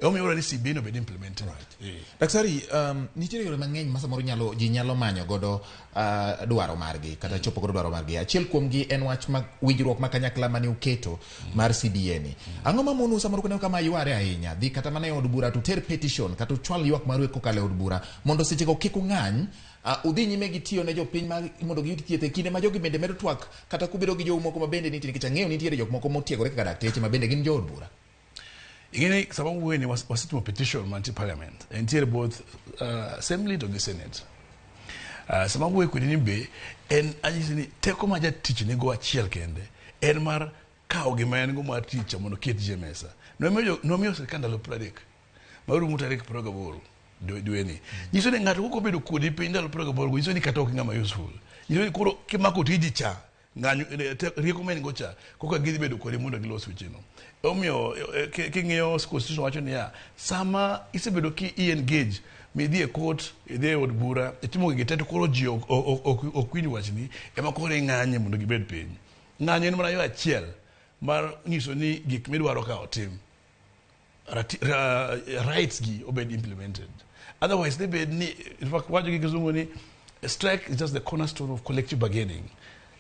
Emomiyo wadwaro ni CBA no obed implemented. Right. Daktari, nitiere yore mang'eny ma samoro nyalo ji nyalo manyo godo dwaro margi kata chopo godo dwaro margi. Achiel kuomgi en wach ma winjruok ma kanyakla mane uketo mar CBA ni. Ang'o ma monou samoro kuneno kama yware ahinya dhi kata mana e od bura to uter petition kata uchwal ywak maru kokalo e od bura mondo sechego kik ung'any udhi nyime gi tiyo ne jopiny ma mondo giyud thieth e kinde ma jogi bende medo twak kata kubedo gi jou moko ma bende nitie nikech ang'eyo nitiere jok moko motiegore kaka dakteche ma bende gin jood bura. Ing'eni sama wuoyo ni wasetimo petition mantie parliament. Entiere both assembly to gi senate. Sama wuoyo kodi ni be en anyisi ni teko ma jatich nigo achiel kende en mar kawo gima en go mar tich mondo oket ji e mesa. Nomiyo sirkal ndalo 30 marumo tarik 28 dweni. Nyiso ni ng'ato kok obedo kodi piny ndalo 28 nyiso ni kata ok ng'ama useful. Nyiso ni koro kimako tiji cha ng'anyo rieko ma en go cha koka gidhi bedo kode mondo gilos wecheno. Omiyo king'iyo constitution wacho niya sama isebedo ki i engage midhi e court idhi e od bura itimo gigi te to koro ji ok winj wachni ema koro ing'anye mondo gibed piny. Ng'anyo en mana yo achiel mar nyiso ni gik midwaro ka otim rights gi obed implemented. Otherwise they bed ni in fact wacho gi kizungu ni strike is just the cornerstone of collective bargaining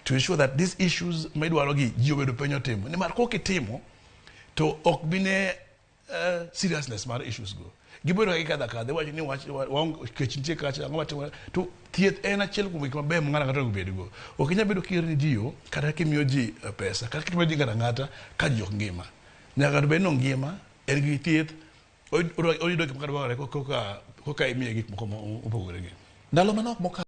to ensure that these issues midwaro gi ji obedo piny otimo. Nimar kok itimo to ok bi ne seriousness mar issues go. Gibedo ka gikadho akadha iwacho ni wach kech nitie kacha ang'o matimore to thieth en achiel kuom gik mabeyo ma ng'ato ang'ata onego bedgo. Ok inyal bedo kioro ne ji yo kata kimiyo ji pesa kata kitimo ji ng'ato ang'ata ka ji ok ngima. Nyaka ng'ato bed ni ongima, en gi thieth, oyudo gik moko dwarore koka imiye gik moko mopogore gi. Ndalo manok mokalo.